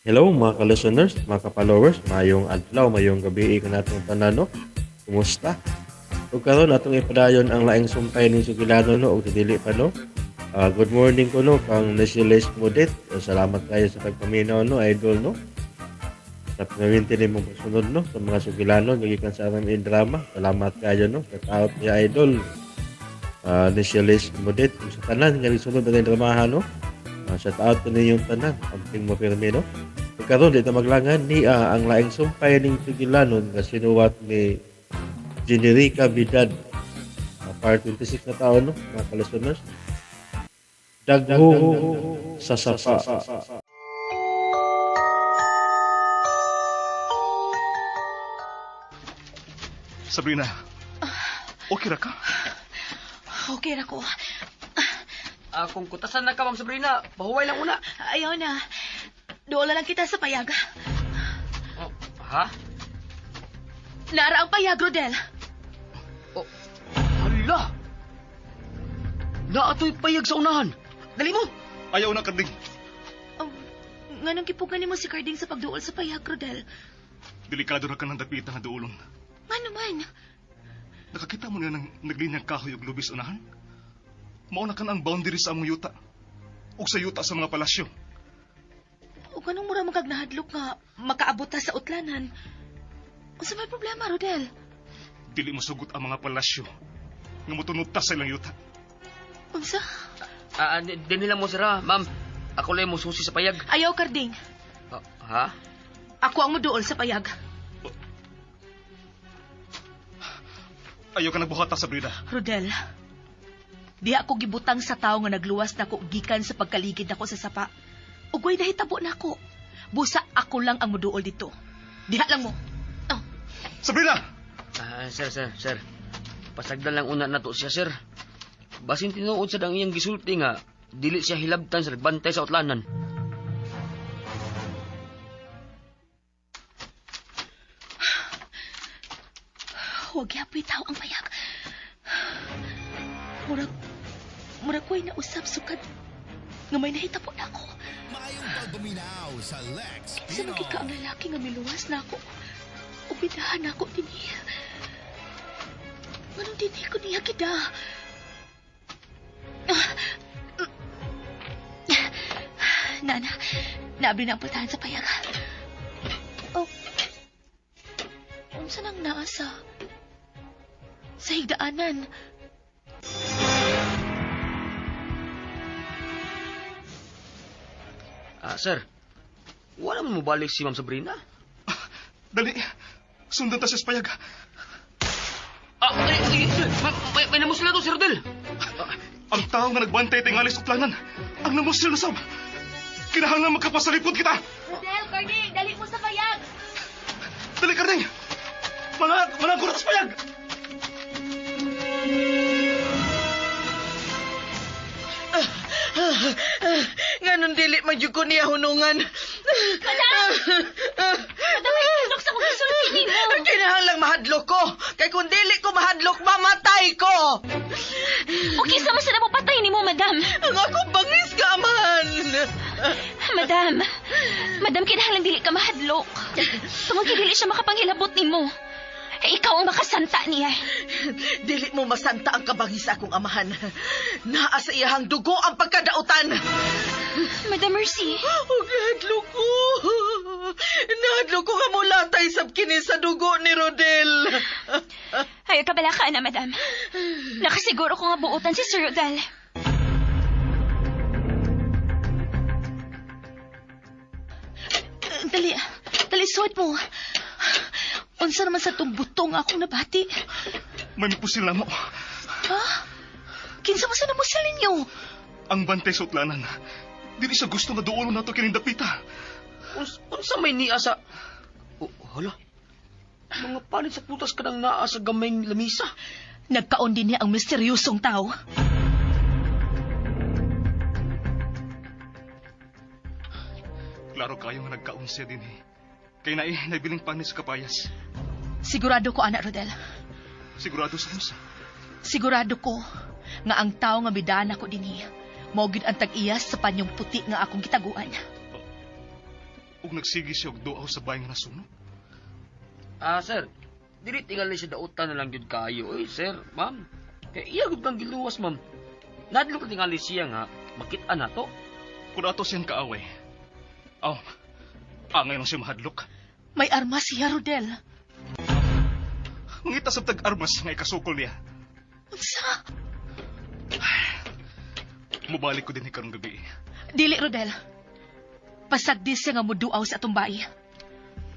Hello mga ka-listeners, mga ka-followers, mayong adlaw, mayong gabi kanatong tanan, no? Kumusta? Ug karon atong ipadayon ang laing sumpay ning sugilano, no, ug dili pa, no. Good morning ko, no, kang Nesiles Modet. Salamat kayo sa pagpaminaw, no, idol, no. Sa pagawinti ni mong pagsunod, no, sa mga sugilano gikan sa RMN Drama. Salamat kayo, no. Shout out ni idol. Nesiles Modet ug sa tanan nga gisunod na dramahan, no. Shout out ninyong tanan. Amping mo pirmi, no. Ug karon di ta maglangan ni ang laing sumpay ning sugilanon nga sinuwat ni Generica Vidad. Part 26 na taon, no, mga ka-listeners. Dagho sa sapa. Sabrina, okay ra ka? Okay ra ko. Kung kutasan na ka, Ma'am Sabrina, pahuway lang una. Ayaw na. Doon lang kita sa payag. Oh, ha? Nara ang payag, Rodel. Oh, hala! Naatoy payag sa unahan. Dali mo! Ayaw na, Karding. Nganong gipugan nimo si Carding sa pagduol sa payag, Rodel? Delikado ra ka ng dapita nga duolon. Nga naman. Nakakita mo na ng naglinyang kahoy ug lubis unahan? Mao na kan ang boundary sa among yuta. Ug sa yuta sa mga palasyo. O ganong mura man kag nahadlok nga makaabot ta sa utlanan. Unsa may problema, Rodel? Dili mo sugot ang mga palasyo nga motunod ta sa ilang yuta. Unsa? Dinhi lang mo, sir, ha? Ma'am, ako lang mo susi sa payag. Ayaw, Carding. Ha? Ako ang moduol sa payag. Ayaw ka nagbuhata, Sabrina. Rodel, diha ko gibutang sa tawo nga nagluwas nako gikan sa pagkaligid nako sa sapa. Ugway nahitabo nako. Busa ako lang ang moduol dito. Diha lang mo. Oh, Sabrina! Sir, sir, sir. Pasagdan lang una na to siya, sir. Basin tinuod sa dang iyang gisulti nga, dili siya hilabtan sa nagbantay sa utlanan. Huwag yapoy tao ang payag. Murag ko'y nausap sukad nga may nahitabo na ako. Maayong pagpaminaw sa Lex Kinsa man gid ka ang Pinoy. lalaki nga miluwas na ako. Ubidahan na ako dinhi. Nganong dinhi ko niya gida? Nana, naabri na ang pultahan sa payag. Oh, unsa nang naa sa higdaanan? Sir, wala mo mobalik si Ma'am Sabrina? Dali! Sundan ta siya sa payag. Ay, ay, sir, may namusla to, Sir Rodel. Ang tao nga nagbantay tingali sa utlanan. Ang namusil na sab. Kinahanglan magkapasalipod kita. Rodel, Carding, dali mo sa payag! Dali, Karding! Mga kurat sa payag! Nganong dili man jud ko niya hunungan. Madam! Madam, may hadlok sa kong gisulti nimo. Kinahanglang mahadlok ko. Kay kung dili ko mahadlok, mamatay ko. O kinsa man sa mo patay nimo, madam? Ang akong bangis ka man. Madam, madam, kinahanglan dili ka mahadlok. Tungod kay dili siya makapanghilabot nimo. Eh, ikaw ang makasanta niya. Dili mo masanta ang kabangis sa akong amahan. Naa sa iyahang dugo ang pagkadautan. Madam Mercy. Og nahadlok ko. Nahadlok ko nga mulatay sab kini sa dugo ni Rodel. Ayaw ka bala ka na, madam. Nakasiguro ko nga buutan si Sir Rodel. Dali, dali, suot mo. Unsa naman sa tong butong akong nabati? May mipusil na mo. Ha? Kinsa mo sa namusil ninyo? Ang bantay sa utlanan. Dili siya gusto nga duolon na to kining dapita. Unsa may niya sa... Oh, hala. Mga palit sa putas ka nang naa sa gamayng lamisa. Nagkaon din niya ang misteryosong tao. Klaro kayo nga nagkaon siya din eh. Kay naay, naibiling panis sa kapayas. Sigurado ko, anak Rodel. Sigurado sa unsa. Sigurado ko nga ang tao nga bidaan ako dinhi. Mao gyud ang tag-iyas sa panyong puti nga akong gitaguan. Ug nagsige siya og duaw sa bahay nga nasunog. Ah, sir. Dili tingali siya dautan na lang gyud kayo. Oy, sir, ma'am. Kay iya gud kang giluwas, ma'am. Nadlok tingali siya nga makit-an nato. Kung ato siyang kaaway, aw, angay lang siya mahadlok. May armas siya, Rodel. Mangita sa tag-armas nga ikasukol niya. Unsa? Mubalik ko din ni karong gabi. Dili, Rodel. Pasagdi siya nga muduaw sa atong bayi.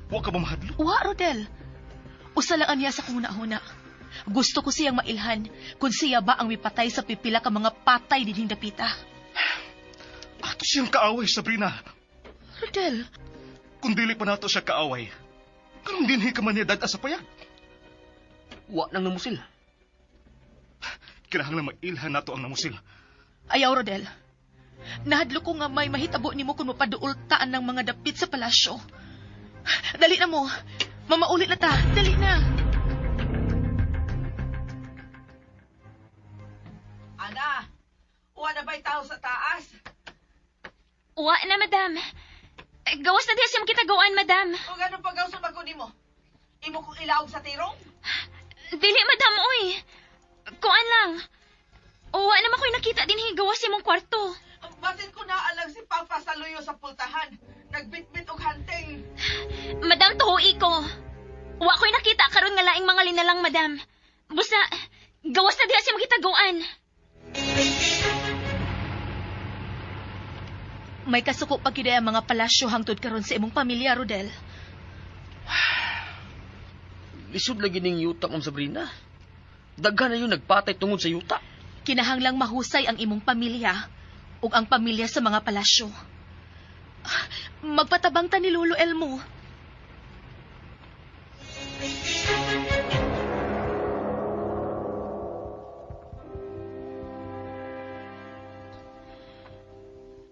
Wa ka ba mahadlok? Wa, Rodel. Usa lang aniya sa kong huna-huna. Gusto ko siyang mailhan kung siya ba ang mipatay sa pipila ka mga patay dinhing dapita. Ato siyang kaaway, Sabrina. Rodel, Kung dili pa nato siya kaaway, karong dinhi ka man niya dad sa payag. Wa nang namusil. Kinahanglan mailhan nato ang namusil. Ayaw, Rodel. Nahadlo ko nga may mahitabo nimo kung mapaduol taan ng mga dapit sa palasyo. Dali na mo. Mamaulit na ta. Dali na. Ana, uwa na ba'y tao sa taas? Wa na, madam. Eh, gawas na diha siya makitagawaan, madam. O ganun pagaw sa maguni mo? Imo kong ilaog sa tirong? Dili, madam, oy. Kuan lang. Wa naman ko'y nakita din gawas imong kwarto. Basin ko naalang si Papa sa luyo sa pultahan. Nagbitbit og hanting. Madam, tuhui ko. Wa ko'y nakita karon nga laing mga linalang, madam. Busa, gawas na diha siya makitagawaan. May kasuko pa gyud ang mga palasyo hangtod karon sa imong pamilya, Rodel. Lisod lagi ning yuta, Ma'am Sabrina. Daghan na yun nagpatay tungod sa yuta. Kinahanglang mahusay ang imong pamilya ug ang pamilya sa mga palasyo. Magpatabang ta ni Lolo Elmo.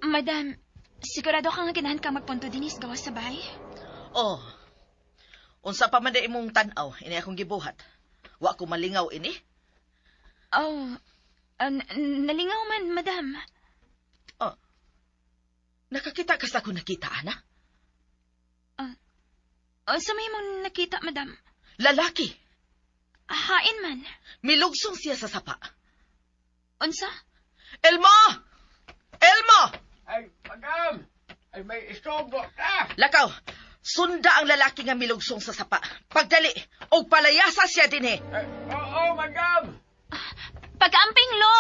Madam, sigurado ka nga ganahan ka magpunto dinis gawas sa bahay? Oh. Unsa pa man di imong tan-aw, ini akong gibuhat. Wa ko malingaw ini. Oh, nalingaw man, madam. Oh. Nakakita ka sa akong nakita, ana? Unsa may imong nakita, madam? Lalaki. Hain man. Milugsong siya sa sapa. Unsa? Elmo! Elmo! Ay, madam! Ay, may istorbo ka! Lakaw, sunda ang lalaki nga milugsong sa sapa. Pagdali, og palayasa siya dinhi. Ay, oo, madam! Pagkaamping, lo!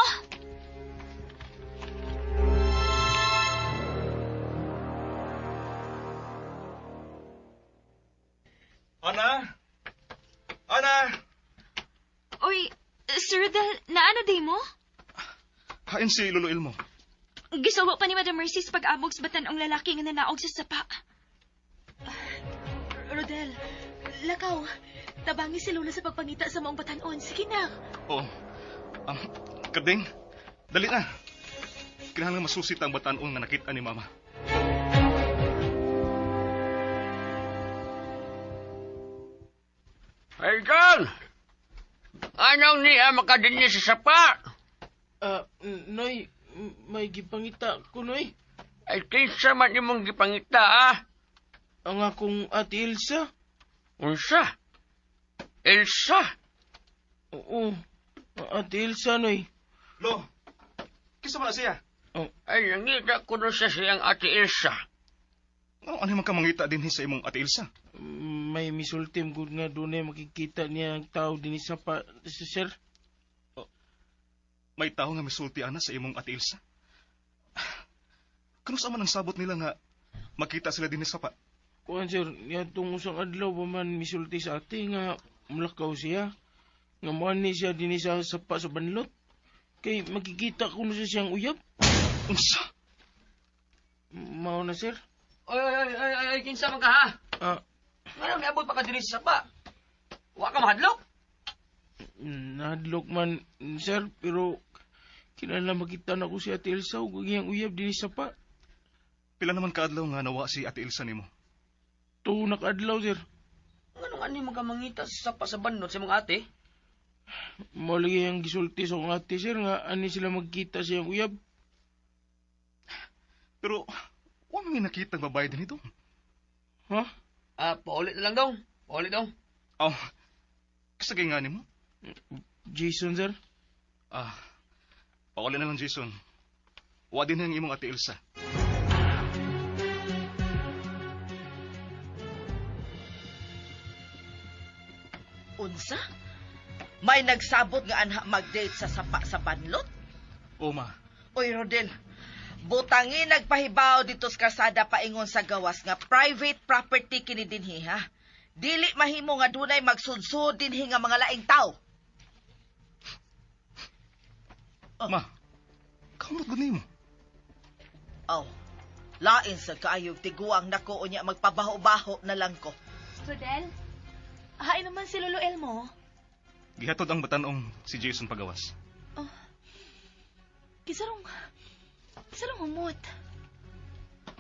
Ana! Ana! Uy, Sir Rodel, naano day mo? Hain si Lolo Elmo. Gisugo pa ni Madam Mercy sa pag-abog sa batanong lalaki nga nanaog sa sapa. Rodel, lakaw. Tabangi si Lola sa pagpangita sa maong batanon. Sige na. Oo. Karding, dali na. Kinahanglan masusit ang batanon nga nakita ni Mama. Ay, John! Anong niya makadinhi sa sapa? Noy, may gipangita ko, Noy. Ay, kinsa man imong gipangita, ah? Ang akong ate Elsa. Unsa? Elsa? Oo, ang ate Elsa, Noy. Lo, kinsa man na siya? Ay, nangita ko na siya siyang ate Elsa. Ano man ka mangita dinhi sa imong ate Elsa? May misultim gud nga dunay makikita niya ang tao dinhi sa pa, sir. May tao nga misulti ana sa imong ate Elsa. Kano sa man ang sabot nila nga makita sila dinhi sa pa? Kuan, sir, niadtong usang adlaw pa man misulti sa ate nga mulakaw siya. Nga moani siya dinhi sa sapa sa banlot. Kay makikita ko na siya siyang uyab. Unsa? Mao na, sir. Oy, oy, oy, oy, oy, kinsa man ka, ha? Nganong niabot pa ka dinhi sa sapa? Wa ka mahadlok? Nahadlok man, sir, pero kinahanglan makita na ko si Ate Elsa ug ang iyang uyab dinhi sa sapa. Pila naman kaadlaw nga nawa si Ate Elsa nimo? Tuo na kaadlaw, sir. Nganong ani man ka mangita sa sapa sa banlot sa imong ate? Mao lagi ang gisulti sa akong ate, sir, nga ani sila magkita sa iyang uyab. Pero wa man may nakita ang babae dinhi dong. Ha? Ah, paulit na lang daw. Paulit daw. Oh, kasagay nga nimo? Jason, sir? Ah, pauli na lang, Jason. Wa din ang imong ate Elsa. Unsa? May nagsabot nga anha mag-date sa sapa sa banlot? O, ma. Oy, Rodel, butangi nagpahibaw dito sa kalsada paingon sa gawas nga private property kini dinhi ha. Dili mahimo nga dunay magsudsud dinhi nga mga laing tao. Oh. Ma, kamot gud nimo. Aw. Lain sa kaayog tiguang nako unya magpabaho-baho na lang ko. Rodel? Hain naman si Lolo Elmo. Gihatod ang batanong si Jason pagawas. Kisarong... Kisarong humot.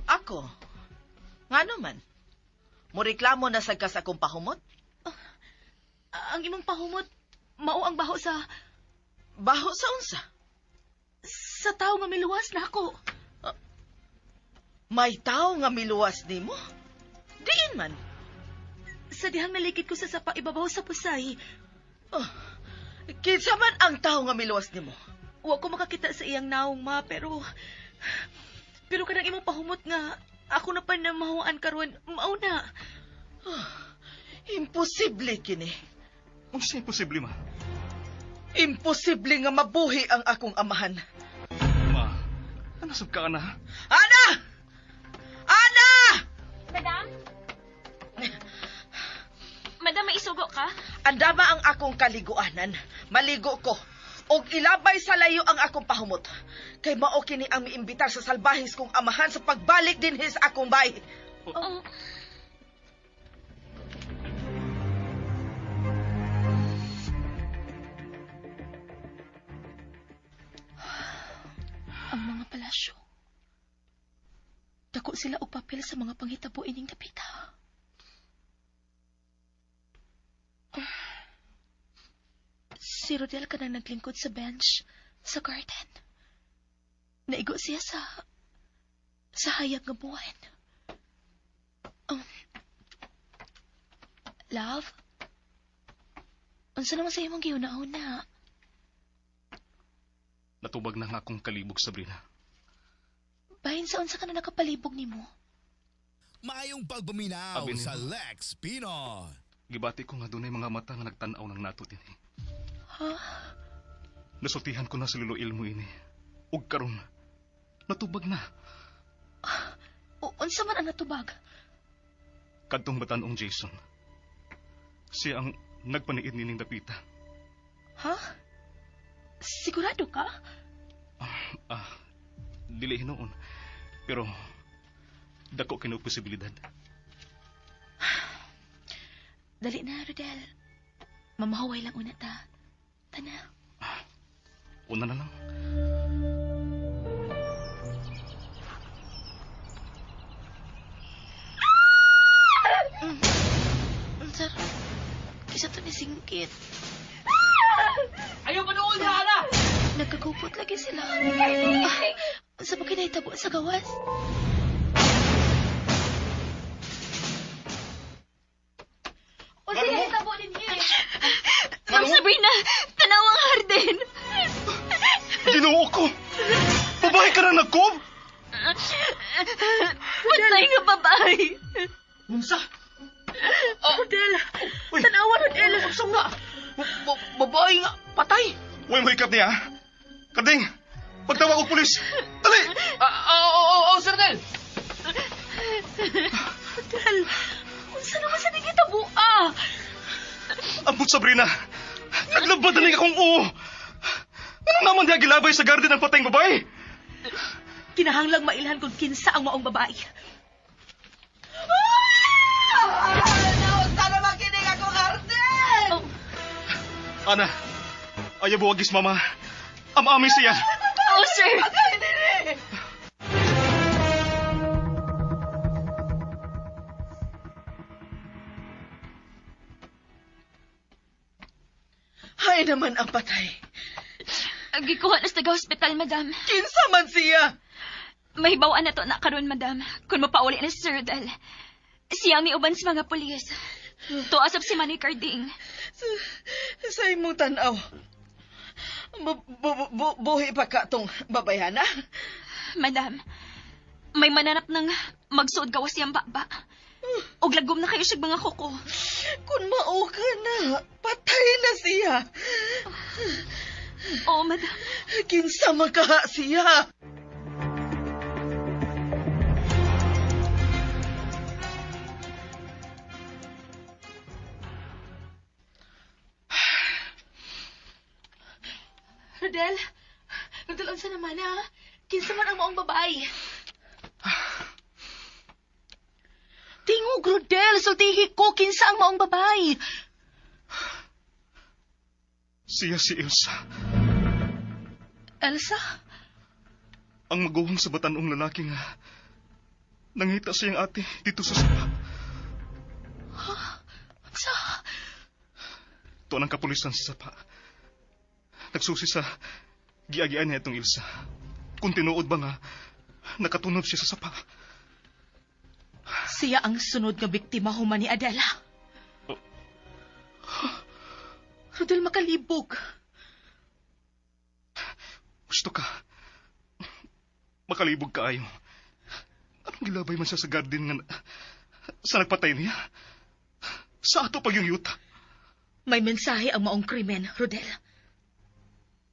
Ako. Ngano man? Moreklamo na sad ka sa akong pahumot? Ang imong pahumot, mao ang baho sa... Baho sa unsa? Sa tao nga miluwas na ako. May tao nga miluwas nimo? Diin man. Sa dihang nalikid ko sa sapa ibabaw sa pusay, Oh, kinsa man ang tao nga miluwas nimo? wa ko makakita sa iyang naong ma, pero... Pero kanang imong pahumot nga, ako na pa na mahuan karon, mao na. Imposible kini. Unsa imposible, ma? Imposible nga mabuhi ang akong amahan. Ma, ano sab ka na? Ana! Ana! Madam? Madam, may isugo ka? Andama ang akong kaliguanan. Maligo ko. Og ilabay sa layo ang akong pahumot. Kay mao kini ang miimbitar sa salbahis kong amahan sa pagbalik dinhi sa akong bay. Oh. Ang mga palasyo. Dako sila og papel sa mga panghitabo ining dapita. Oh. Si Rodel ka nang naglingkod sa bench sa garden. Naigo siya sa hayag nga buwan. Love? Unsa naman sa imong gihuna-huna? Natubag na nga akong kalibog, Sabrina. Bahin sa unsa ka na nakapalibog nimo? Maayong pagpaminaw Abi sa nimo. Lex Pino. Gibati ko nga dunay mga mata nga nagtan-aw ng nato dinhi. Ha? Nasultihan ko na si Lolo Ilmo ini. Ug karon, natubag na. O, unsa man ang natubag? Kadtong batanong Jason. Siya ang nagpaniid nining dapita. Ha? Sigurado ka? Ah, dili hinuon. Pero dako kini og posibilidad. Dali na, Rodel. Mamahaway lang una ta. Tana. Una na lang. Sir, kisa to ni Singkit. Ayaw pa doon na, Ana! Nagkagupot lagi sila. Ah, unsa ba kinahitabo sa gawas? Unsa kinahitabo ninyo? Ma'am Sabrina, tanawang hardin. Ginoo ko! Babae ka na nagkob! Patay nga babae. Unsa? Rodel! Tanawa, Rodel! Unsa nga? Babae nga, patay. Uy, mahikap niya. Karding, pagtawag og pulis. Dali! Ah, oh, Sir Del. Rodel! Unsa naman sa nagitabo ah? Ambot, Sabrina. Naglabad na akong oo. Ano naman diya gilabay sa garden ang patayng babae? Kinahanglang mailhan kung kinsa ang maong babae. Ah! Naunsa naman kini akong hardin! Oh, Ana, ayaw buwagis, mama. Amami siya. Oh, sir. Ay, dili! Hay naman ang patay. Gikuha na sa taga-hospital, madam. Kinsa man siya? Mahibaw na to na karon, madam. Kung mapauli na si Sir Rodel. Siya ang miuban sa mga pulis. Tuasap si Manny Carding. Sa imong tanaw, buhi pa ka tong babayhana? Madam, may mananap ng magsuod gawas siyang baba. Og lagom na kayo siyang mga kuko. Kung mao ka na, patay na siya. Oo, madam. Kinsa man kaha siya. Rodel, Rodel, unsa naman ah? Kinsa man ang maong babae? Tingog, Rodel, sultihi ko, kinsa ang maong babae? Siya si Elsa, Elsa? ang maguwang sa batanong lalaki nga nangita sa iyang ate dito sa sapa. Unsa? Tuan ang kapulisan sa sapa. Nagsusi sa giagian niya itong Elsa. Kung tinuod ba nga, nakatunob siya sa sapa. Siya ang sunod nga biktima human ni Adela. Rodel, makalibog. Gusto ka. Makalibog ka ayo. Anong gilabay man siya sa garden nga sa nagpatay niya? Sa ato pag yung yuta. May mensahe ang maong krimen, Rodel.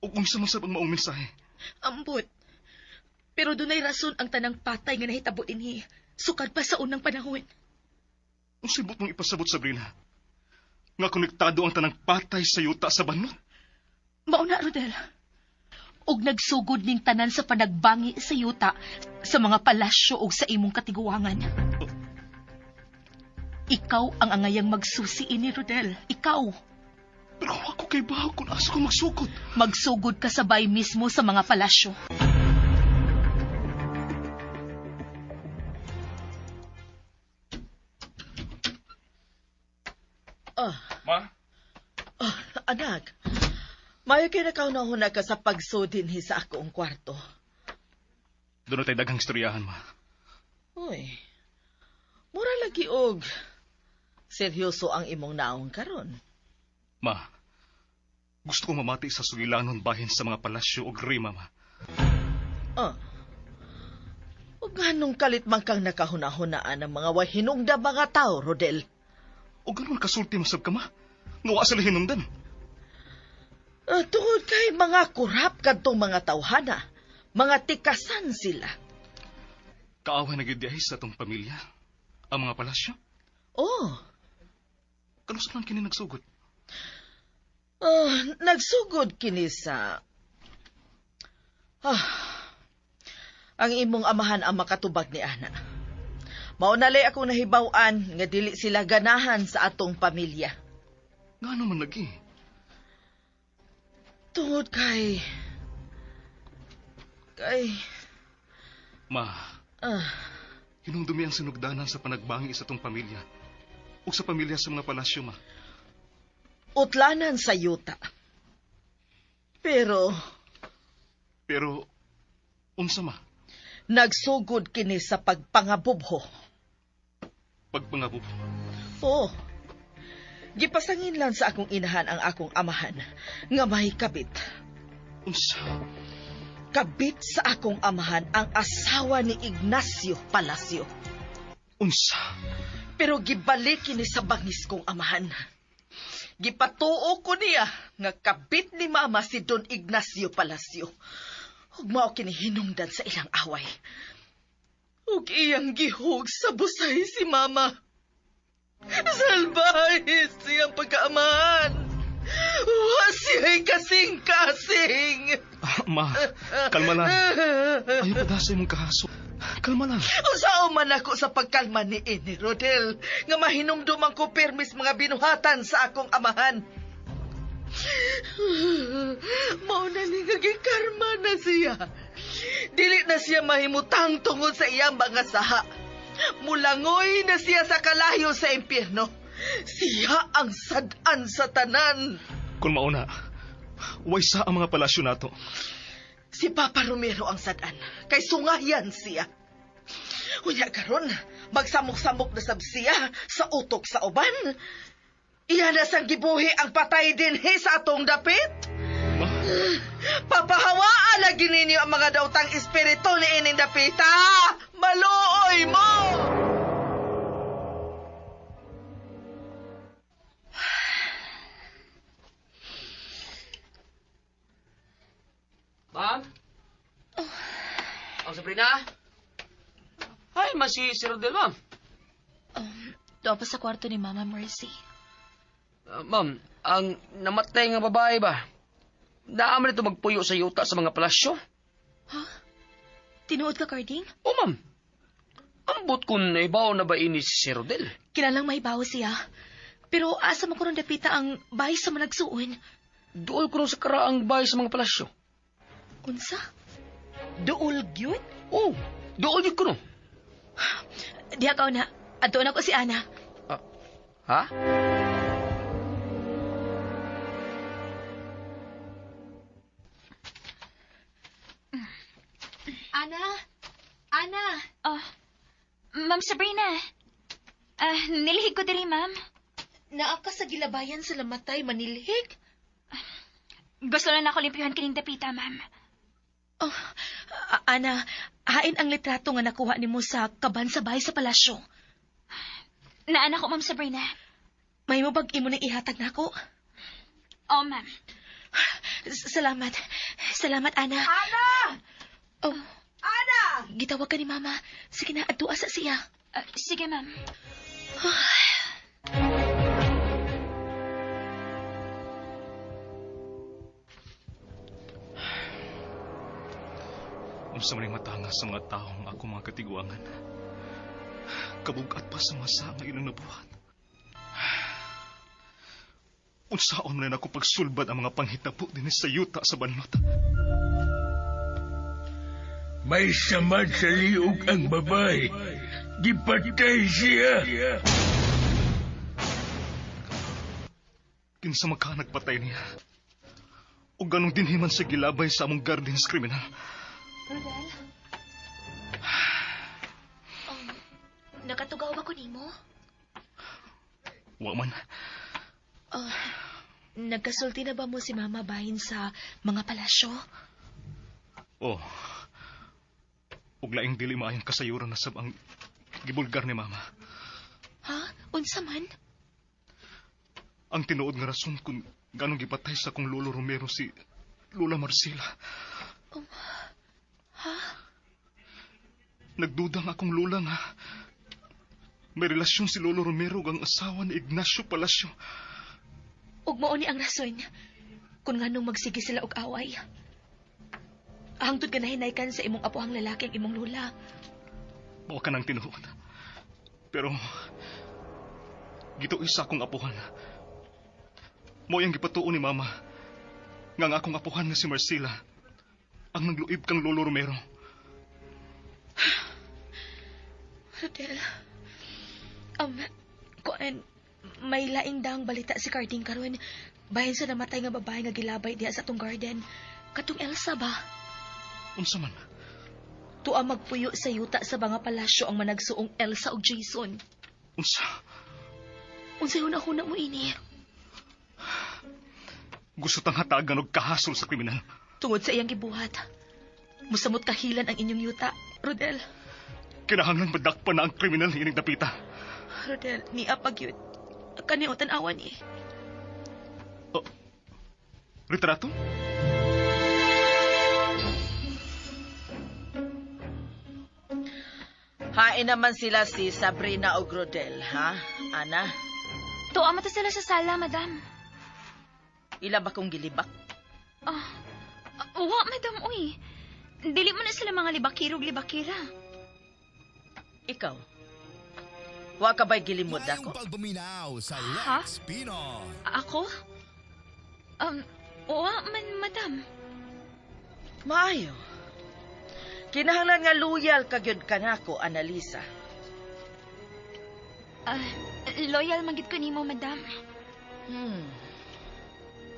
O kung sa man sab ang maong mensahe. Ambot. Pero dunay rason ang tanang patay nga nahitabo dinhi. Sukad pa sa unang panahon. Ang sibot mong ipasabot, Sabrina. Nga konektado ang tanang patay sa yuta sa banot. Mauna, Rodel. Og nagsugod ning tanan sa panagbangi sa yuta, sa mga palasyo og sa imong katiguangan. Ikaw ang angayang magsusi ini, Rodel. Ikaw. Pero ako kay baho kung asa ko magsugod. Magsugod ka sabay mismo sa mga palasyo. Ma? Oh, anak, mayo kay nakaunahuna ka sa pagsudin hi sa akong kwarto. Doon na tayo daghang istoryahan, ma. Uy, mura lagi og seryoso ang imong naong karon. Ma, gusto ko mamati sa sugilanon bahin sa mga palasyo o grima, ma. Ah. Ug nganong kalit man kang nakahuna-hunaan ang mga wahinungda mga tao, Rodel? O ganun kasulti masab ka, ma. Nga wa sila hinungdan. Tungod kay mga kurap kadtong mga tawhana, mga tikasan sila. Kaaway na gyud diay sa atong pamilya. Ang mga palasyo. Oh, Kanus lang kini nagsugod? Nagsugod kini sa... Ang imong amahan ang makatubag ni ana. Maunalay akong nahibaw-an nga dili sila ganahan sa atong pamilya. Nga naman lagi. Tungod kay... Kay... Ma, hinumdumi ang sinugdanan sa panagbangi sa atong pamilya. O sa pamilya sa mga palasyo, ma. Utlanan sa yuta. Pero... Pero, unsa ma? Nagsugod kini sa pagpangabubho. Pagpangabubho? Oo. Gipasangin lang sa akong inahan ang akong amahan, nga may kabit. Unsa? Kabit sa akong amahan ang asawa ni Ignacio Palacio. Unsa? Pero gibalik kini sa bangis kong amahan. Gipatuo ko niya nga kabit ni mama si Don Ignacio Palacio. Ug mao kini hinungdan sa ilang away. Ug iyang gihug sa busay si mama. Salbahe siyang pagkaamahan. Wa siya'y kasing-kasing. Ma, kalma lang. Ayaw pa sa imong kahaso. Kalma lang. Unsaon man ako sa pagkalma ni ini, Rodel, nga mahinumduman ko permis mga binuhatan sa akong amahan. Mao na ni nga gikarma na siya. Dili na siya mahimutang tungod sa iyang mga saha. Mulangoy na siya sa kalayo sa impyerno. Siya ang sad-an sa tanan. Kung mauna, way sa ang mga palasyo nato. Si Papa Romero ang sad-an, kay sungayan siya. Unya karon, Magsamok-samok na sab siya sa utok sa uban. Iya na sang gibuhi ang patay dinhi sa atong dapit. Ma? Papahawaan lagi ninyo ang mga daotang espiritu ni ining dapita. Maluoy mo! Ma'am? Oh. Sabrina? Ay, mas si Sir Rodel, ma'am. Doon pa sa kwarto ni Mama Mercy. Ma'am, ang namatay nga babae ba? Naaman ito magpuyo sa yuta sa mga palasyo? Ha? Tinuod ka, Carding? O, ma'am. Ambot kung naibaw na ba ini si Sir Rodel? Kinalang mahibaw siya. Pero asa mo ko ron dapita ang bahay sa managsuon? Dool ko ron sa karaang bahay sa mga palasyo. Unsa? Dool gyud? Oo, dool gyud ko no. Diha ka na. Adto na ko si Ana. Ha? Ana? Ana? Oh, Ma'am Sabrina. Nilihig ko diri, ma'am. Naa ka sa gilabayan sa lamatay, manilhig? Gusto na nako limpyuhan kining dapita, ma'am. Oh, Ana, hain ang litrato nga nakuha nimo sa kaban sa bahay sa palasyo. Naan ako, Ma'am Sabrina. May mo bag imo nang ihatag nako? Oh, ma'am. Salamat. Salamat, Ana. Ana! Oh, Ana! gitawag ka ni Mama. Sige na, adtua sa siya. Sige, ma'am. Unsa man ning matanga sa mga taong ako mga katiguangan. Kabugat pa sa mga nga ilang nabuhat. Unsaon man ako pagsulbad ang mga panghitabo dinhi sa yuta sa banlot. May samad sa liog ang babae. Gipatay siya. Kinsa man ka nagpatay niya. O ganong dinhi man sa gilabay sa among gardens kriminal. Rodel? Nakatugaw ba ko nimo? Wa man. Nagkasulti na ba mo si Mama bahin sa mga palasyo? Oh. Ug laing dili maayong kasayuran na sab ang gibulgar ni Mama. Ha? Unsa man? Ang tinuod nga rason kung ganong gipatay sa kong Lolo Romero si Lola Marcela. Oh, ha? Nagduda nga akong lola nga may relasyon si Lolo Romero ug ang asawa ni Ignacio Palacio. Ug mao ni ang rason kung nganong magsige sila og away. Hangtod ka nahinaykan sa imong apuhang lalaki ang imong lola. Mao ka nang tinuod. Pero gituoy sa akong apuhan. Mao yang gipatuo ni Mama nga ang akong apuhan nga si Marcela ang nagluib kang Lolo Romero. Rodel, kuan, may laing daang balita si Carding karon. Bahin sa namatay nga babae nga gilabay diha sa atong garden. Katong Elsa ba? Unsa man? Tuwa magpuyo sa yuta sa mga palasyo ang managsuong Elsa ug Jason. Unsa? Unsay huna-huna mo ini? Gusto tang hatagan og kahasol sa kriminal. Tungod sa iyang gibuhat. Musamot kahilan ang inyong yuta, Rodel. Kinahanglan madakpan na ang kriminal ining dapita. Rodel, niya pag yun. Kani o tan-awan eh. Oh, retrato? Hain naman sila si Sabrina og Rodel, ha? Ana, Tuwa mo to sila sa sala, madam. ila ba kong gilibak? Oh, wa, madam, uy. Dili mo na sila mga libakirog libakira. Ikaw? Wa ka ba'y gilimod Maayong ako? pagpaminaw sa Ha? Lex Pinoy. Ako? Wa man, madam. Maayo. Kinahanglan nga loyal ka gyud kanako, Analisa. Loyal man gid ko nimo, madam.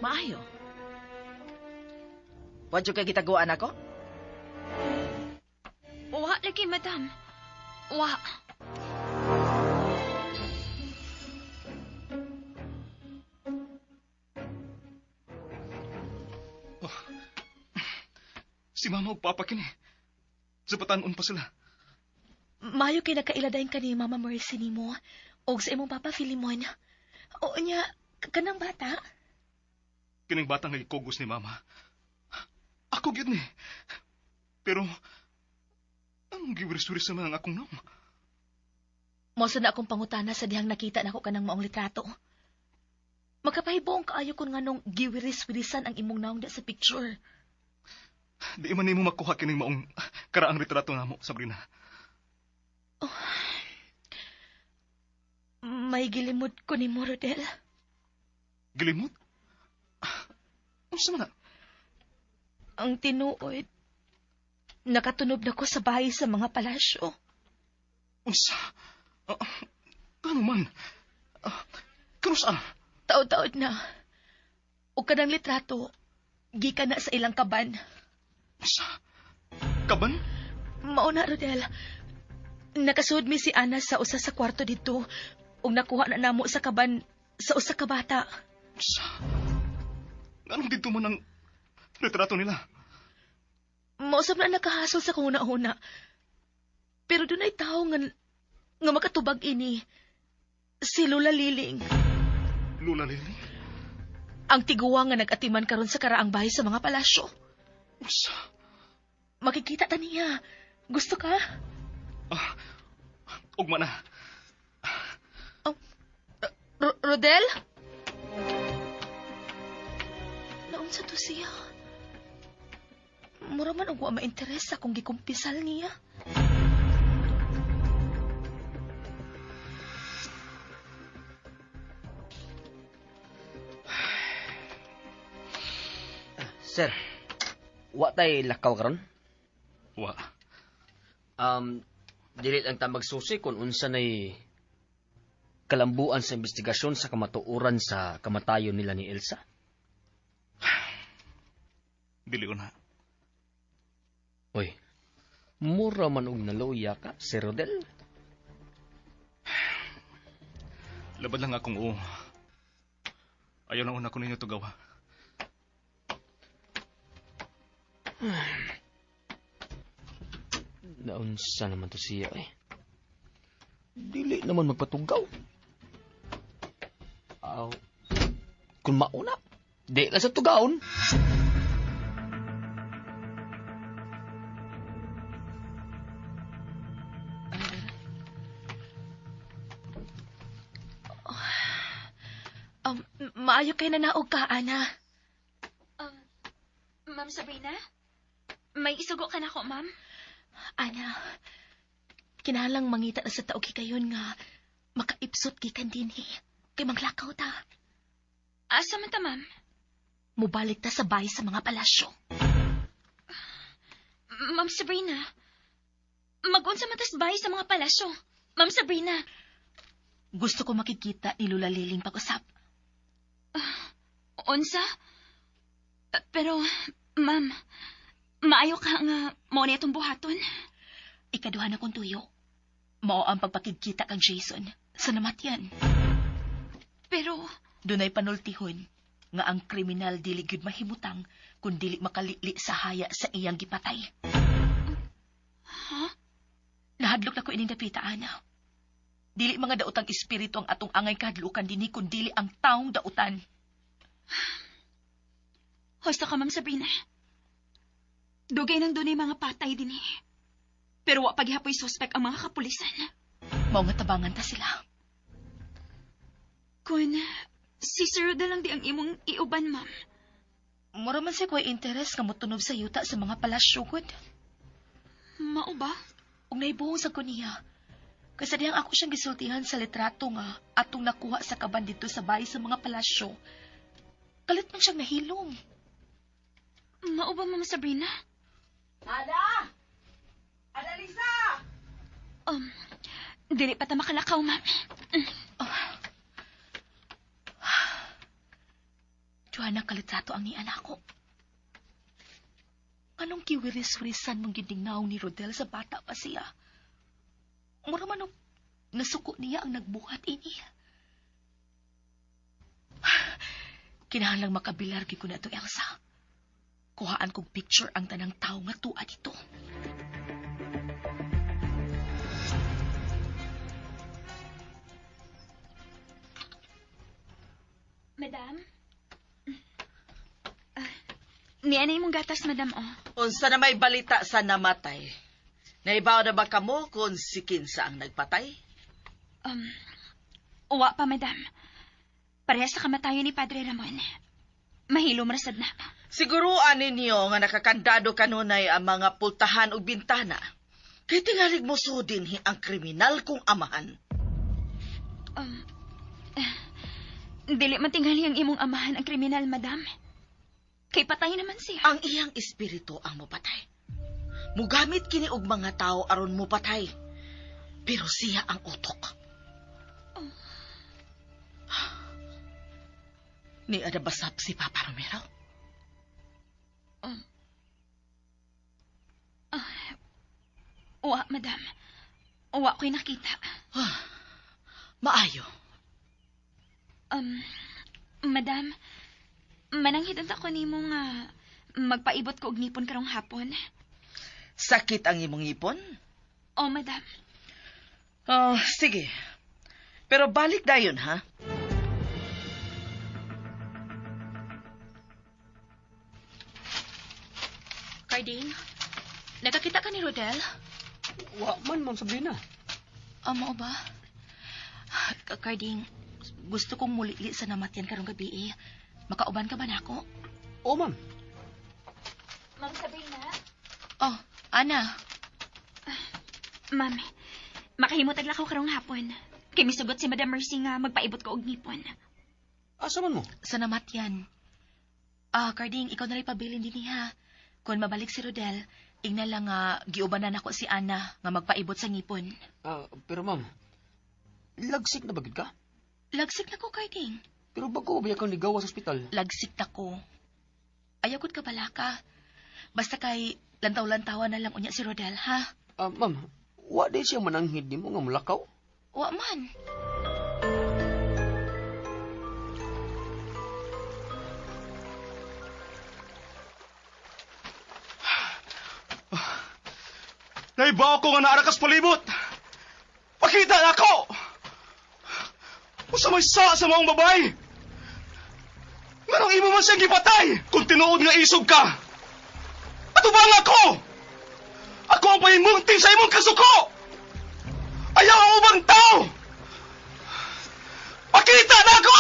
Maayo. Wa jud kay gitaguan ako? Wa lagi, madam. Wa. Si mama ug papa kini. Sa batan-on pa sila. Maayo kay nagkaila dayon ka ni Mama Mercy nimo og sa imong papa Filimon. O nya, kanang bata? Kining bata nga gikugos ni mama. Ako gyud ni. Pero anong giwiris-wiris naman ang akong naong? Mao sa na akong pangutana sa dihang nakita nako kanang maong litrato. Makapahibuong kaayo kun nganong giwiris-wirisan ang imong naong da sa picture. Di man nimo makuha kining maong karaang litrato namo, Sabrina. Oh. May gilimod ko nimo, Rodel. Gilimod? Unsa man na? Ang tinuod, nakatunob na ko sa bahay sa mga palasyo. Unsa? Kano man? Kano saan? Taod-taod na. O kanang litrato, gikan na sa ilang kaban. Unsa? Kaban? Mao na, Rodel. Nakasuod mi si Ana sa usa sa kwarto dito. Ug nakuha na namo sa kaban sa usa ka bata. Unsa? Anong dito man ang litrato nila? Mausap na nakahasol sa kung una-una. Pero dunay tawo nga makatubag ini. Si Lola Liling. Lola Liling? Ang tiguang nga nag-atiman karon sa karaang bahay sa mga palasyo. Unsa? Makikita ta niya. Gusto ka? Ugma na. Oh, Rodel? Naunsa to siya? Mura man og wa ma-interes sa akong gikumpisal niya. Sir, wa tay lakaw karon? Wa. Dili lang ta magsusi kung unsa nay kalambuan sa investigasyon sa kamatuoran sa kamatayon nila ni Elsa. Dili na. Oy, mura man og naluya ka, Sir Rodel. Labad lang akong oo. Ayaw lang una ko ninyo tugawa. Naunsa naman to siya eh. Dili naman magpatugaw. Aw, kung mauna, di lang sa tugaon. Maayo kay nanaog ka, Ana. Ma'am Sabrina? May isugo ka na ko, ma'am? Ana, kinahanglang mangita na sa taog kayon nga makaipsot gikan dinhi. Kay manglakaw ta. Asa man ta, ma'am? Mubalik ta sa bahay sa mga palasyo. Ma'am Sabrina, mag-unsa man tas bahay sa mga palasyo. Ma'am Sabrina. Gusto ko makikita ni Lola Liling pag-usap. Unsa? Pero, ma'am, maayo ka nga mao ni atong buhaton. Ikaduha na kong tuyo. Mao ang pagpakigkita kang Jason sa namatyan. Pero, dunay panultihon nga ang kriminal dili gyud mahimutang kun dili makalili sa haya sa iyang gipatay. Ha? Nahadlok na ko ining dapita, Ana. Dili mga daotang espiritu ang atong angay kahadlukan dinhi kun dili ang taong dautan. Husto ka, Ma'am Sabrina. Dugay nang dunay mga patay dinhi. Pero wa paghihapoy suspek ang mga kapulisan. Mao nga tabangan ta sila. Kun si Sir Rodel lang di ang imong iuban, ma'am. Mura man siya ko'y interes nga motunob sa yuta sa mga palasyo, gud. Mao ba? Ug naibuhong sa ko niya. Kasi diyang ako siyang gisultihan sa litrato nga atong nakuha sa kaban dito sa bahay sa mga palasyo. Kalit man siyang nahilom. Mao ba, Ma'am Sabrina? Ana! Analisa! Dili pa ta makalakaw, ma'am. Oh. Joanna, kalitrato ang niana ko. Anong kiwiris-wirisan mong ginding naong ni Rodel sa bata pa siya? Mura man og nasuko niya ang nagbuhat ini. Kinahanglang makabilar gyud ko na to, Elsa. Kuhaan kog picture ang tanang tao nga tuwa dito. Madam? Niya na imong gatas, madam, oh. Unsa na may balita sa namatay? Naibaw na ba kamo kung si kinsa ang nagpatay? Uwa pa, madam. Parehas sa kamatayon ni Padre Ramon. Mahilom rasad na. Siguruan ninyo nga nakakandado kanunay ang mga pultahan ug bintana. Kay tingalig mo sudin hi ang kriminal kong amahan. Dili man tingali ang imong amahan ang kriminal, madam. Kay patay naman siya. Ang iyang espiritu ang mopatay. Mugamit kini og mga tao aron mopatay. Pero siya ang utok. Oh. Ni adabasap si Papa Romero? Uwa, madam. Uwa ko'y nakita. Maayo. Madam, mananghid unta ko nimo nga magpaibot ko og ngipon karong hapon. Sakit ang imong ngipon? Oh, madam. Oh, sige. Pero balik dayon, ha? Carding, nakakita ka ni Rodel? Wa man, Ma'am Sabrina. Amo ba? Carding, gusto kong mulili sa namatyan karong gabi eh. Makauban ka ba nako? Oo, ma'am. Ma'am Sabrina? Oh, Ana. Ma'am, makahimot aglakaw karong hapon. Kay misugot si Madam Mercy nga magpaibot ko og ngipon. Asa man mo? Sa namatyan. Carding, ikaw na rin pabilin din niya. Kung mabalik si Rodel, ingna lang nga giubanan ako si Ana nga magpaibot sa ngipon. Pero ma'am, lagsik na ba gid ka? Lagsik na ko, Carding. Pero bago ba kang ligawa sa ospital? Lagsik na ko. Ayaw ko't kabalaka. Basta kay lantaw-lantawa na lang unya si Rodel, ha? Ma'am, wa di siya mananghid nimo nga mulakaw? Wa man. Naibaw ko nga naara kas palibot. Pakita na ako! Usa may sa maong babae! Nganong imo man siyang gipatay? Kung tinuod nga isog ka! Ato ba nga ako? Ako ang pahimungting sa imong kasuko! Ayaw ang ubang tao! Pakita na ako!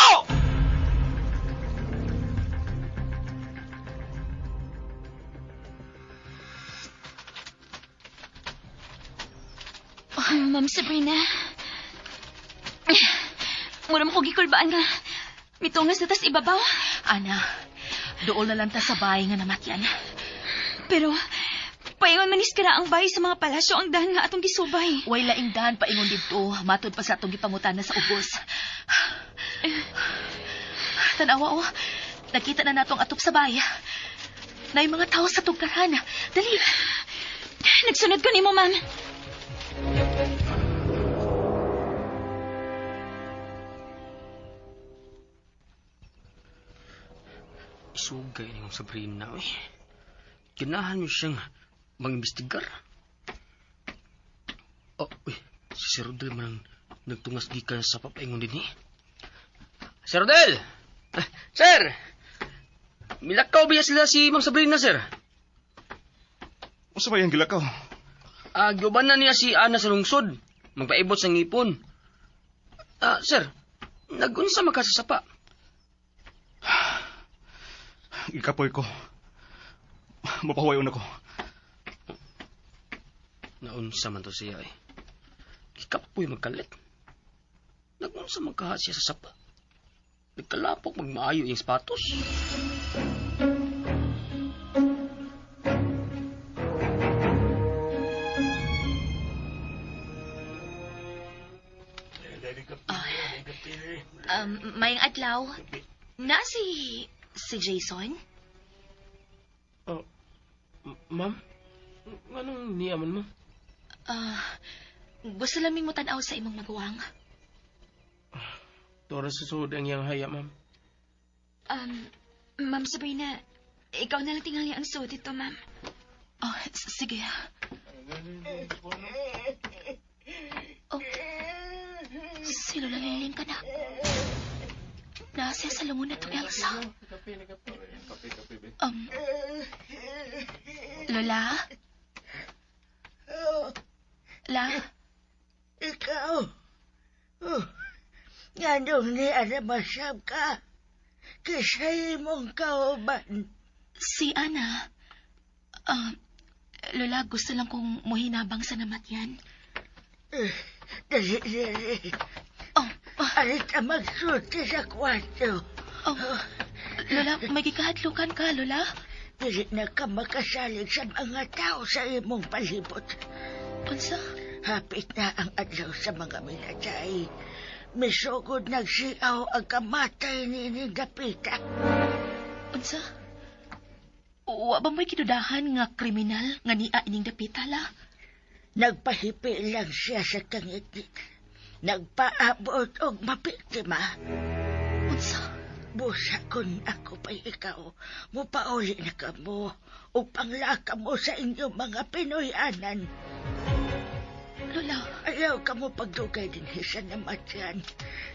Oh, Ma'am Sabrina. Mura mo ko gikulbaan nga. Mitungas na tas ibabaw. Ana, dool na lang ta sa bahay nga namatyan. Pero, paingon manis ka na ang bahay sa mga palasyo ang dahan nga atong gisubay. Way laing dahan paingon didto. Matod pa sa atong gipangutana sa ubos. Tanawa oh, nakita na natong atop sa bahay. Nay mga tao sa tugkaran. Dali. Nagsunod ko nimo, ma'am. Isugay ni Ma'am Sabrina, eh. Ganahan mo siyang mangimbestigar. Oh, uy, si Sir Rodel man ang nagtungas gikan sa papaingon din, eh. Sir Rodel! Sir! Milakaw ba sila si Ma'am Sabrina, sir? Unsa ba iyang gilakaw? Giuban na niya si Ana sa lungsod. Magpaibot sa ngipon. Sir, nagunsa makasasapa? Ikapoy ko. Mapahuwayon ako. Naunsa man to siya eh. Gikapoy magkalit. Nagunsa man kaha siya sa sapa. Nagkalapok magmaayo iyang sapatos. Mayang adlaw, na si Jason? Oh, ma'am? Anong niyaman mo? Gusto laming mo tan-aw sa imong maguwang. Tora sa suod ang iyang haya, ma'am. Ma'am Sabrina, Ikaw na lang tingali ang suot ito, ma'am. Oh, sige. Oh, si Lola Liling ka na. Nasa sa lungon na to, Elsa. Lola? La? Ikaw. Oh, nganong ni Aramasab ka? Kisay mong kauban. Si Ana. Lola, gusto lang kong muhinabang sa namatyan. Dali, dali. Oh, Arita magsulti sa kwarto. Oh, Lola, may gikahadlukan ka, Lola? Dili na ka makasalig sa mga tao sa imong palibot. Unsa? Hapit na ang adlaw sa mga minatay. Misugod nagsiaw ang kamatay ni Dapita. Unsa? Wa ba mo'y kinudahan nga kriminal nga niya ining dapita, la? Nagpahipi lang siya sa kangitngit. Nagpaabot og mabiktima. Unsa? Busa kun ako pa'y ikaw, mupauli na ka mo, o panglaka mo sa inyong mga Pinoyanan. Lola. Ayaw ka mo pagdugay din sa namatyan.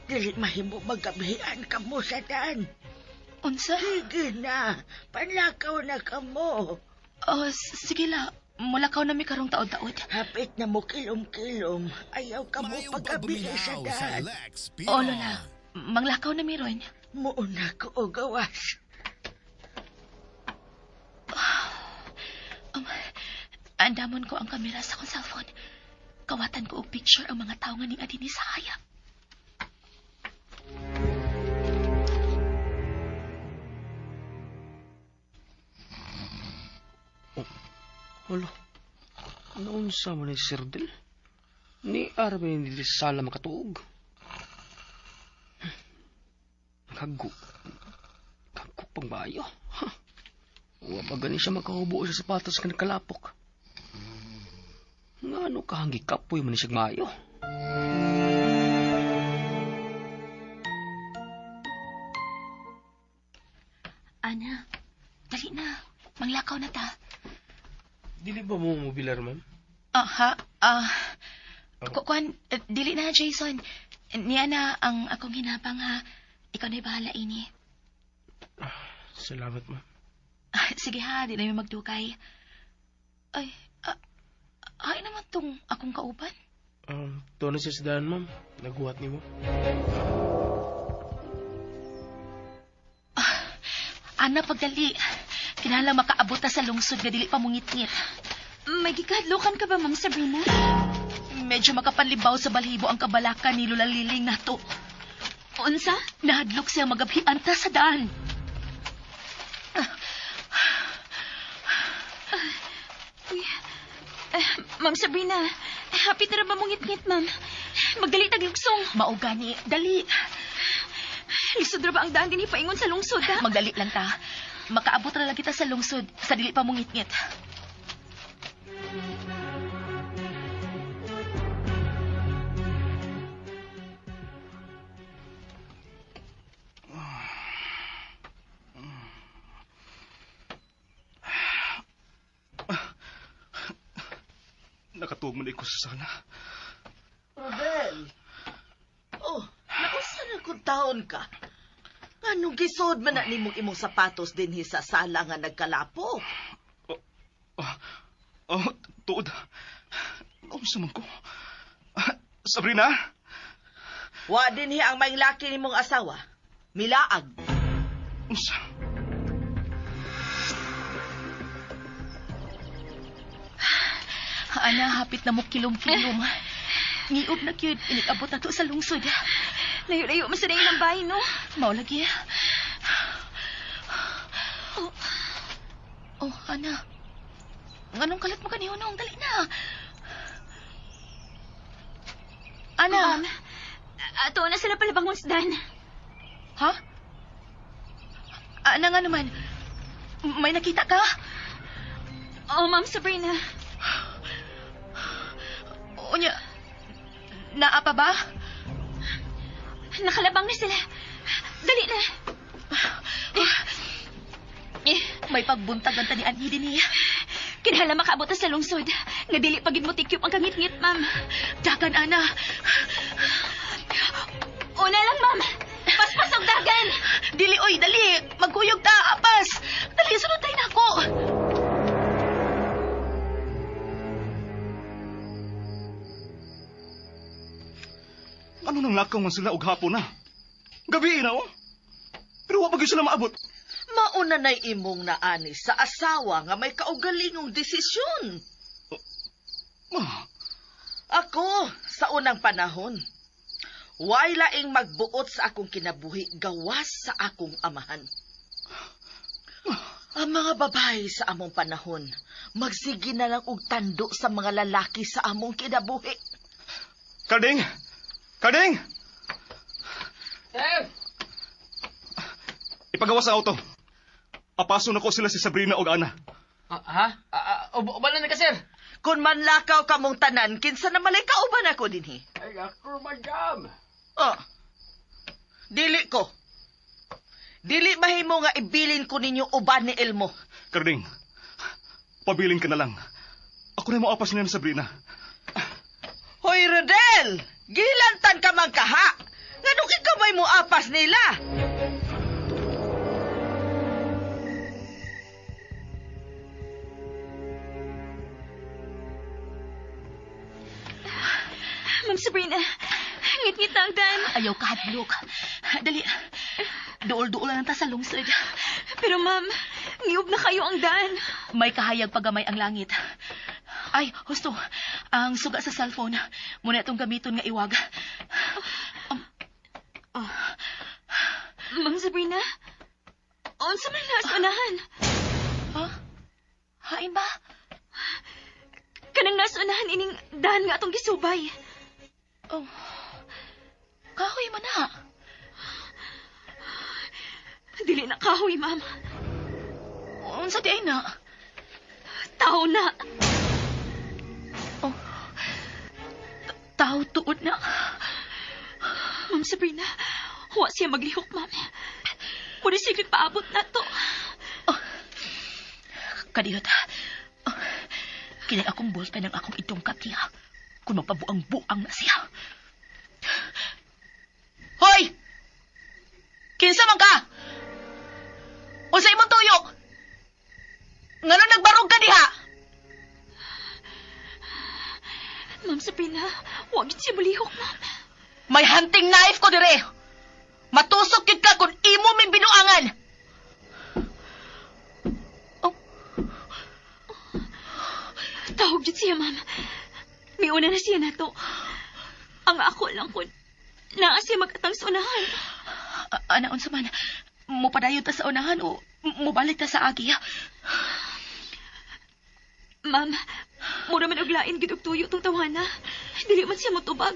Dili mahimo magabihan ka mo sa daan. Unsa? Sige na, panlakaw na ka mo. Oh, sige la. Mulakaw na mi karong taod-taod. Hapit na mo kilom-kilom. Ayaw ka mo paggabi sa daan. Oh, Lola. Manglakaw na mi ron. Muuna ko o gawas. Andamon ko ang kamera sa akong cellphone. Kawatan ko og picture ang mga tao nga ning adini sa hayap. Oh, hala. Naunsa man ni Sir Del? Ni Armin diri sa sala makatuog. Naghago. Naghago pang bayo. Ha? Wa pa gani siya makahubo sa sapatos nga nagkalapok. Nga ano ka hanggi kapoy man ni siya maayo. Ana, dali na. Manglakaw na ta. Dili ba mo mobilar, ma'am? Aha, Kuan, dili na, Jason. Niya na ang akong hinabang, ha. Ikaw na'y bahala, ini. Salamat, ma'am. Sige, ha. Di na may magdukay. Ay, ay naman tong akong kauban. Tuwa na siya sa daan, ma'am. Naguhat ni mo. Ana, pagdali. Kinahanglan makaabot ta sa lungsod nga dili pa mungitngit. May gikahadlukan ka ba, Ma'am Sabrina? Medyo makapanlibaw sa balhibo ang kabalaka ni Lola Liling nato. Unsa? Nahadlok siya magabhian ta sa daan. Uy, Ma'am Sabrina, hapit na ra ba mungitngit, ma'am? Magdali taglugsong. Mao gani, dali. Lisod ra ba ang daan dinhi paingon sa lungsod, ha? Magdali lang ta. Makaabot ra lang kita sa lungsod sa dili pa mungitngit. Nakatuog man ko sa sala. Rodel. Oh, nausa na kung taon ka. Anong gisod man na nimong imong sapatos dinhi sa sala nga nagkalapok? Oh, tuod. Naunsa man ko? Sabrina? Wa dinhi ang maing laki nimong asawa. Milaag. Unsa? Ana, hapit na mo kilom-kilom. Ngiob na gyud, inig-abot na to sa lungsod. Layo-layo man sa ilang bahay, no? Mao lagi. Oh, oh, Ana. Nganong kalat mo kanihunong? Dali na. Ana. Ma'am, ato na sila palabangon sa dan. Ha? Ana nga naman. May nakita ka? Oh, Ma'am Sabrina. Unya, naa pa ba? Nakalabang na sila. Dali na. May pagbuntag ang tanian hi dinhi. Kinahanglan makaabot ta sa lungsod. Nga dili pa gid mo tikyop ang kangitngit, ma'am. Dagan, Ana. Una lang, ma'am. Paspas og dagan. Dili, oy, dali. Magkuyog ta, apas. Dali, sunod tayo na ako. Ano nang lakaw man sila og hapon na? Gabi na oh. Pero wa pa gyud sila maabot. Mauna na'y imong naani sa asawa nga may kaugalingong desisyon. Ma, Ako, sa unang panahon, way laing magbuot sa akong kinabuhi gawas sa akong amahan. Ang mga babae sa among panahon, magsige na lang og tando sa mga lalaki sa among kinabuhi. Karding! Karding! Sir! Ipagawas ang auto. Apaso na ko sila si Sabrina og Ana. Ha? Uban na ka, sir. Kung manlakaw kamong tanan, kinsa na malay kauban ako dinhi. Ay, ako, madam. Oh, dili ko. Dili mahimo nga ibilin ko ninyo uban ni Elmo. Karding, pabilin ka na lang. Ako na moapas niya ni Sabrina. Hoy, Rodel! Gilantan ka man kaha! Nganong ikaw may muapas nila? Ma'am Sabrina, ngit-ngit na ang dan. Ayaw kahadlok. Dali. Duol-duol lang ta sa lungsod. Pero ma'am, ngiob na kayo ang dan. May kahayag pagamay ang langit. Ay, husto. Ang suga sa cellphone. Muna itong gamiton nga iwag. Ma'am Sabrina, unsa man na sa unahan? Ha? Hain ba? Kanang nasa unahan ining dan nga atong gisubay. Oh. Kahoy man na. Dili na kahoy, ma'am. Unsa di ay na? Tao na. Oh. Tao tuod na. Ma'am Sabrina, huwa siya maglihok, ma'am. Muna siya paabot na to. Oh. Kadiyot. Oh. Kini akong ballpen ang akong itong katiya. Kung magpabuang-buang na siya. Hoy! Kinsa man ka? Unsa imong tuyo? Ngano nagbarog ka diha? Ma'am Sabrina, huwag yun siya mulihok, ma'am. May hunting knife ko dire. Matusok gyud ka kung imo ming binuangan. Oh. Tawag yun siya, ma'am. May una na siya na to. Ang ako lang kun naa siya mag-atang sa unahan. Ana, unsa man? Mupadayon ta sa unahan o mubalik ta sa agi? Ma'am, mura man og lain gid og tuyo tong tawana. Dili man siya motubag.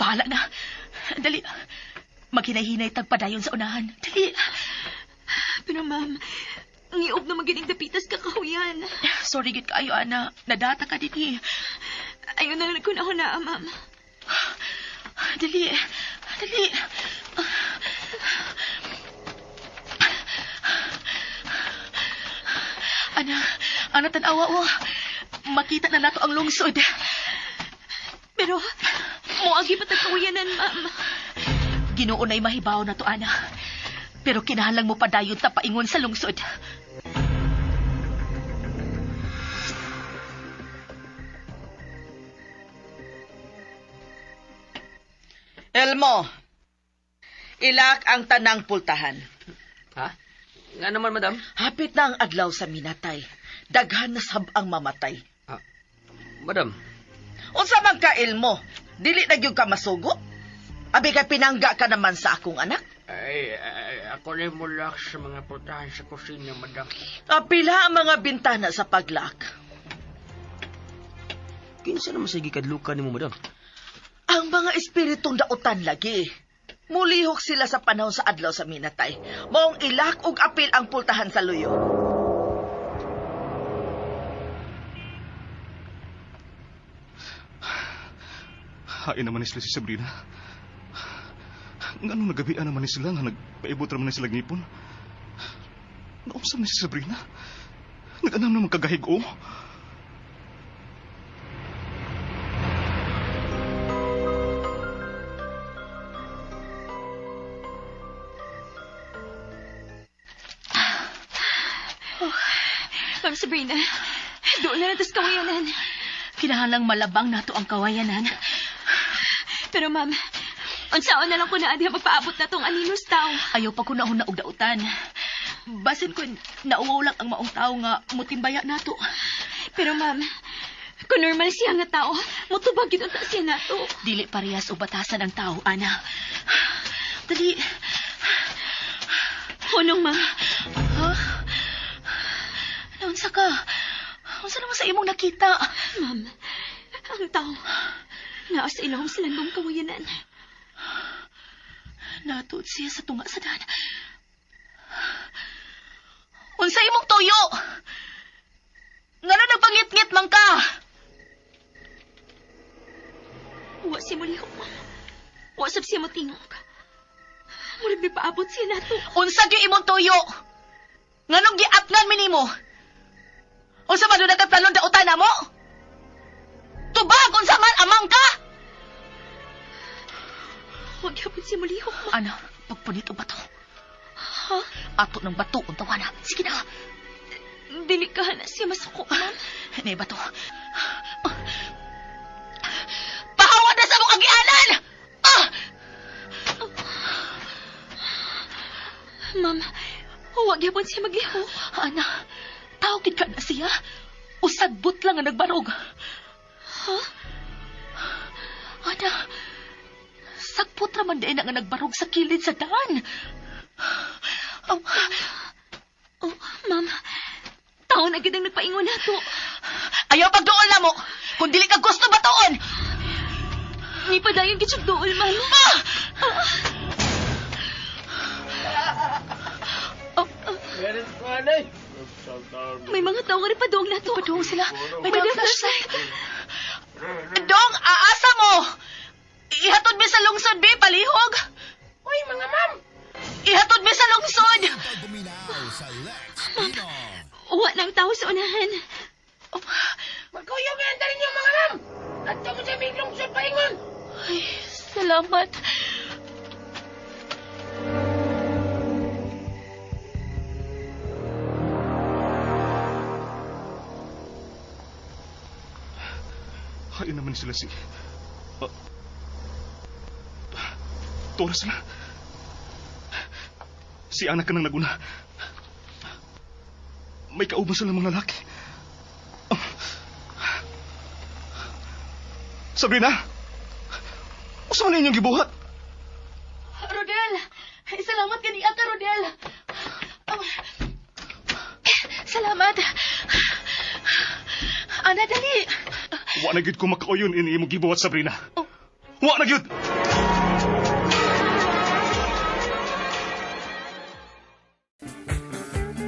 Bahala na. Dali. Maghinay-hinay tagpadayon sa unahan. Dali. Pero ma'am, ngiob na magining dapitas kakahuyan. Sorry gid kaayo, Ana. Nadata ka dinhi. Ayaw na lang nagkunahuna, ma'am. Dali. Dali. Ana, Ana, tanawa o. Makita na nato ang lungsod. Pero, moagi pa tagkahuyanan, ma'am. Ginoo na'y mahibaw na to, Ana. Pero kinahanglan mo padayon ta paingon sa lungsod. Elmo, ilak ang tanang pultahan. Ha? Nga naman, madam? Hapit na ang adlaw sa minatay. Daghan na sab ang mamatay. Madam? Unsa man ka, Elmo? Dili na gyud ka masugo? Abi kay pinangga ka naman sa akong anak? Ay, ako na mulak sa mga pultahan sa kusina, madam. Apila ang mga bintana sa paglak. Kinsa naman sa gikadlukan nimo, madam? Ang mga espiritong dautan lagi. Mulihok sila sa panahon sa adlaw sa minatay. Maong ilak ug apil ang pultahan sa luyo. Hain naman ni sila si Sabrina. Ngano nagabian naman ni sila nga nagpaibot raman ni sila ngipon. Nausap ni si Sabrina. Nag-anam na magkagahig-o. Ma'am Sabrina, doon na natas kawayanan. Kinahanglang malabang nato ang kawayanan. Pero ma'am, unsaon na lang ko na adi pagpaabot na tong aninos tao. Ayaw pa ko na og dautan. Basin ko nauwaw lang ang maong tao nga mutimbaya nato. Pero ma'am, kung normal siya nga tao, mutubag yun unta siya nato. Dili parehas o batasan ang tao, ana. Dali. Hunong, ma'am. Ha? Naunsa ka? Unsa naman sa imong nakita? Ma'am, ang tao, naa sa ilawom sa landong kawayanan. Natuod siya sa tunga sa dan. Unsa imong tuyo? Ngano nagpangit-ngit man ka? Wa siya mulihok, ma'am. Wa sab siya motingog. Murag di paabot siya nato. Unsa gyud imong tuyo? Nganong giatngan mi nimo? Unsa man doon nagkaplanong dautan namo? Tubag unsa man amang ka? Wa gyapon siya mulihok, ma'am. Ana, pagpunit og bato. Ha? Ato ng bato untawa na. Sige na. Dili ka na siya masuko, ma'am. Ne bato. Pahawa na sa mong agianan! Ah! Ma'am, wa gyapon siya maglihok. Ana, tawag ka na siya. Usagbot lang ang nagbarog. Ha? Ana, sagpot raman din ang nagbarog sa kilid sa daan. Oh, Oh, ma'am. Tao na gid ang nagpaingon nato. Ayaw pagduol na mo. Kung dili ka gusto batuon. Ni padayon gid siya duol, ma'am. Ah! Oh, oh, may mga tao nga rin paduong nato. Paduong sila. May May dalang dalang flashlight. Dong, aasa mo. Ihatod mi sa lungsod, bi, palihog. Uy, mga ma'am! Ihatod mi sa lungsod. Pagpaminaw sa Lex Pinoy. Wa na ang tao sa unahan. Oh, Magkuyog na ang dali niyo, mga ma'am! At ko sa may lungsod paingon! Ay, salamat. Hain naman sila si... Torres na. Si anak ka ng Laguna. May kauban sila mga lalaki. Sabrina! Usa man inyong gibuhat? Rodel! Salamat kaniya ka, Rodel. Salamat. Ana, dali. Wa na gyud ko makauyon ini imong gibuhat, Sabrina. Wa na gyud!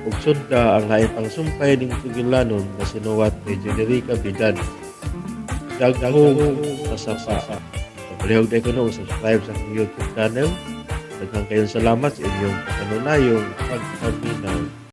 Ug sunda ang laing pangsumpay ning sugilanon nga sinuwat ni Generica Bidan. Daghong sa sapa. Palihog na ko no, subscribe sa akong YouTube channel. Daghang kayong salamat sa inyong pagkanunayong pagpaminaw.